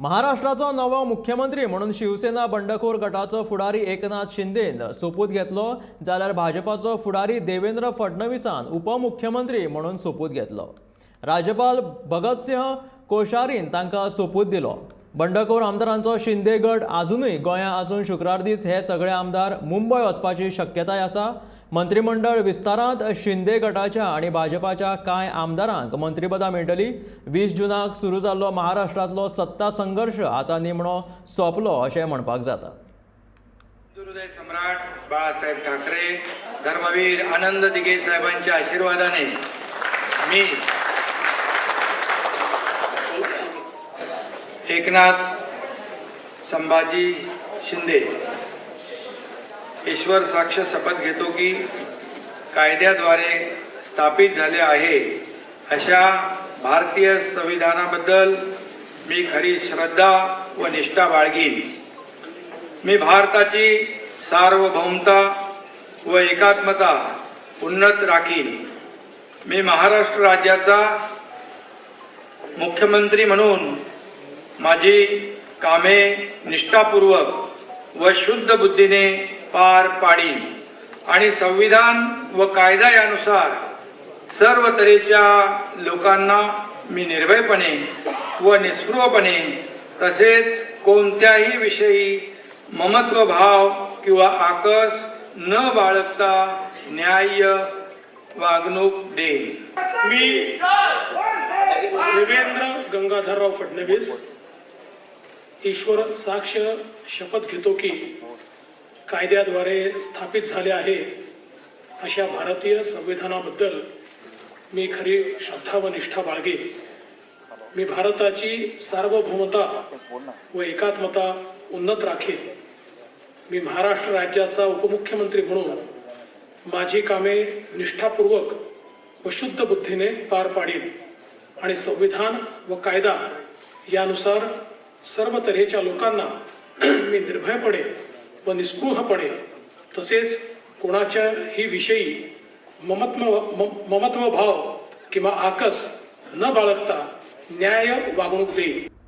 महाराष्ट्राचो नवो मुख्यमंत्री म्हणून शिवसेना बंडखोर गटाचो फुडारी एकनाथ शिंदेन सोपूत घेतलो, जाल्यार भाजपाचो फुडारी देवेंद्र फडणवीसान उपमुख्यमंत्री म्हणून सोपूत घेतलो. राज्यपाल भगतसिंह कोश्यारीन तांकां सोपूत दिलो. बंडखोर आमदारांचो शिंदे गट आजुनूय गोंया आसून शुक्रार दीस हे सगळे आमदार मुंबय वचपाची शक्यताय आसा. मंत्रिमंडळ विस्तारांत शिंदे गटाच्या आनी भाजपाच्या कांय आमदारांक मंत्रीपदां मेळटली. 20 जुनाक सुरू जाल्लो महाराष्ट्रांतलो सत्ता संघर्श आतां निमणो सोंपलो अशें म्हणपाक जाता. हृदय सम्राट बाळासाहेब ठाकरे, धर्मवीर आनंद दिघे साहेबांच्या आशीर्वादाने मी एकनाथ संभाजी शिंदे ईश्वर साक्ष शपथ घेतो की कायद्याद्वारे स्थापित झाले आहे अशा भारतीय संविधानाबद्दल मी खरी श्रद्धा व निष्ठा बाळगीन. मी भारताची सार्वभौमता व एकात्मता उन्नत राखीन. मी महाराष्ट्र राज्याचा मुख्यमंत्री म्हणून माझी कामे निष्ठापूर्वक व शुद्ध बुद्धीने पार पाडीन आणि संविधान व कायदा यानुसार सर्व तऱ्हेच्या लोकांना मी निर्भयपणे व निस्पृहपणे तसेच कोणत्याही विषयी ममत्व भाव किंवा आकस न बाळगता न्याय्य वागणूक देईन. मी देवेंद्र गंगाधरराव फडणवीस ईश्वर साक्ष शपथ घेतो की कायद्याद्वारे स्थापित झाले आहे अशा भारतीय संविधानाबद्दल मी खरी श्रद्धा व निष्ठा बाळगेन. मी भारताची सार्वभौमता व एकात्मता उन्नत राखेन. मी महाराष्ट्र राज्याचा उपमुख्यमंत्री म्हणून माझी कामे निष्ठापूर्वक व शुद्ध बुद्धीने पार पाडीन आणि संविधान व कायदा यानुसार सर्व तऱ्हेच्या लोकांना मी निर्भयपणे व निस्पृहपणे तसेच कोणाच्याही विषयी ममत्व भाव किंवा आकस न बाळगता न्याय्य वागणूक देईन.